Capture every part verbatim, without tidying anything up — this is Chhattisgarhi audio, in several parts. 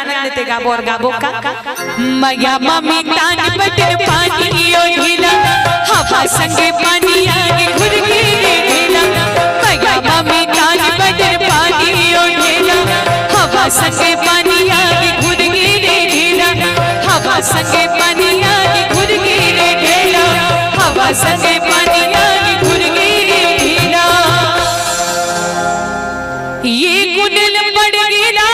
आनंद ते गाबो अउ गाबो का। मया ममी तान बटन पानी ओढ़ेला, हवा संगे पानी आगे घुर गे रे ढेला। मया ममी तान बटन पानी ओढ़ेला, हवा संगे पानी आगे घुर गे रे ढेला। हवा संगे पानी आगे घुर गे रे ढेला। हवा संगे पानी आगे घुर गे रे ढेला। ये कुनल पड़ गे ना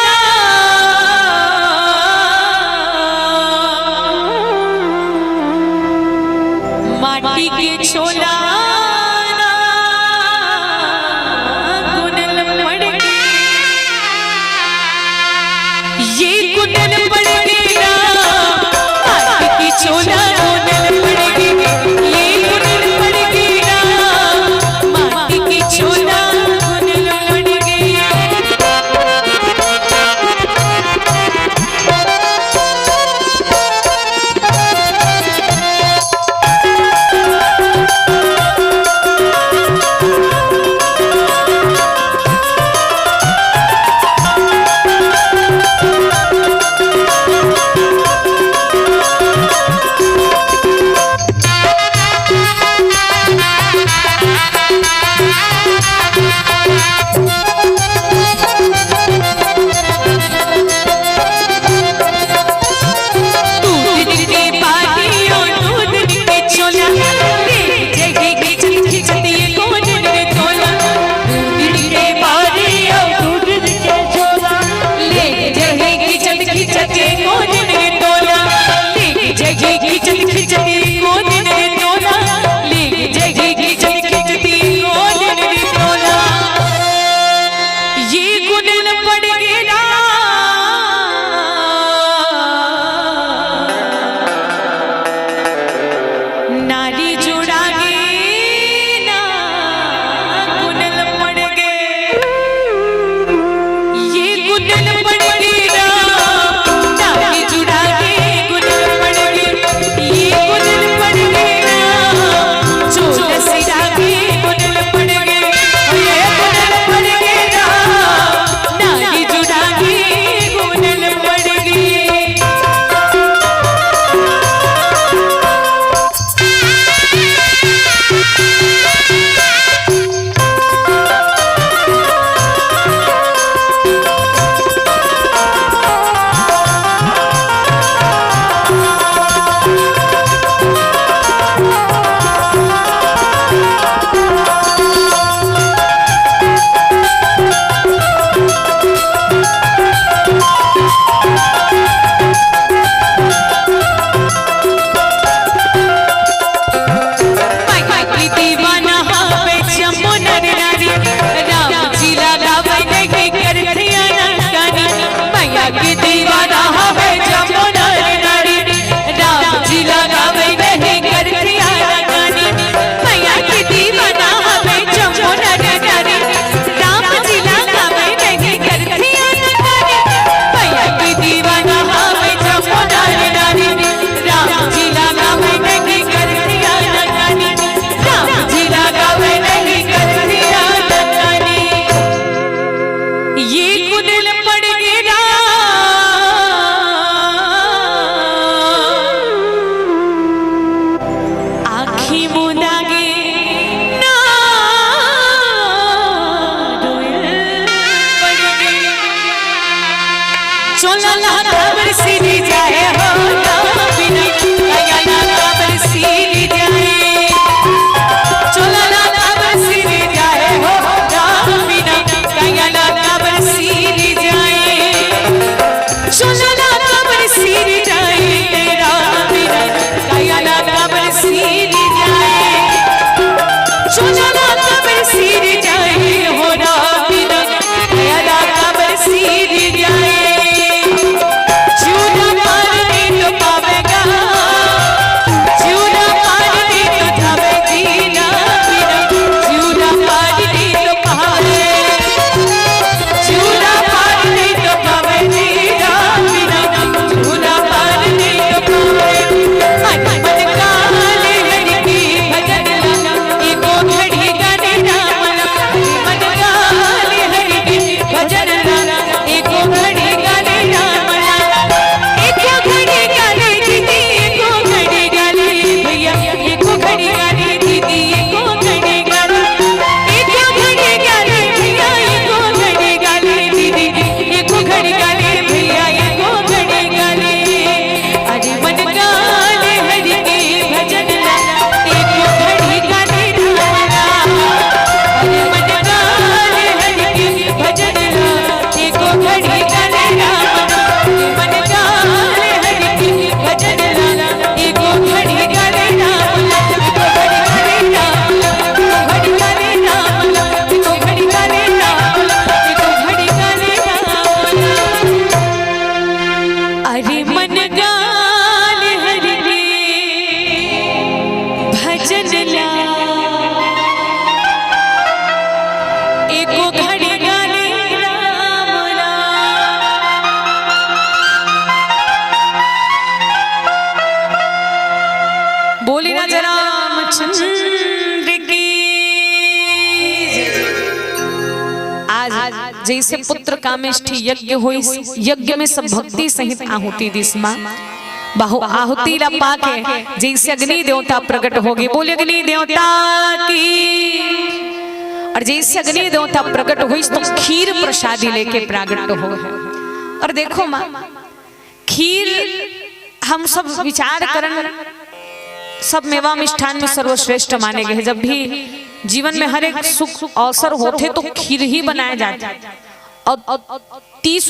माटी के छोला ना, कुनल पड़ गे। ये कुनल पड़ गे ना माटी के छोला, कुनल पड़ गे। ये कुनल पड़ गे ना माटी के छोला, कुनल पड़ गे। ये कुनल पड़ गे ना नारी जुड़ा गे ना, कुनल पड़ गे। ये कुनल पड़ गे ना, नारी जुड़ा गे, कुनल पड़ गे। ये कुनल पड़ गे ना, चोला सिरा गे, कुनल पड़ गे। ये कुनल पड़ गे ना, नारी जुड़ा गे, कुनल पड़ गे। ये कुनल पड़ गे ना, आँखी मुंदा गे ना, रोए पड़ गे। चोला ला काबर सिर जाए हो राम बिना, काया ला काबर सिर जाए। चोला ला काबर सिर जाए हो राम बिना, काया ला काबर सिर जाए। चोला ला काबर सिर जाए राम बिना, काया ला काबर सिर जाए। चोला ला काबर सिर जाए हो राम बिना, काया ला काबर सिर जाए। चूड़ा मार रामचंद्र की। आज जैसे पुत्र कामेष्ठी यज्ञ होइस, यज्ञ में सब भक्ति सहित आहुति दिस माँ। बहु आहुति ला पाके जैसे अग्नि देवता प्रकट होगे, बोले अग्नि देवता की। और जैसे अग्नि देवता प्रकट होइस तो खीर प्रसादी लेके प्रकट हो। और देखो माँ, खीर हम सब विचार करन, सब मेवा मिष्ठान में सर्वश्रेष्ठ माने गए हैं। जब भी जीवन में हर एक सुख अवसर होथे तो खीर ही बनाए जाथे। और, और तीस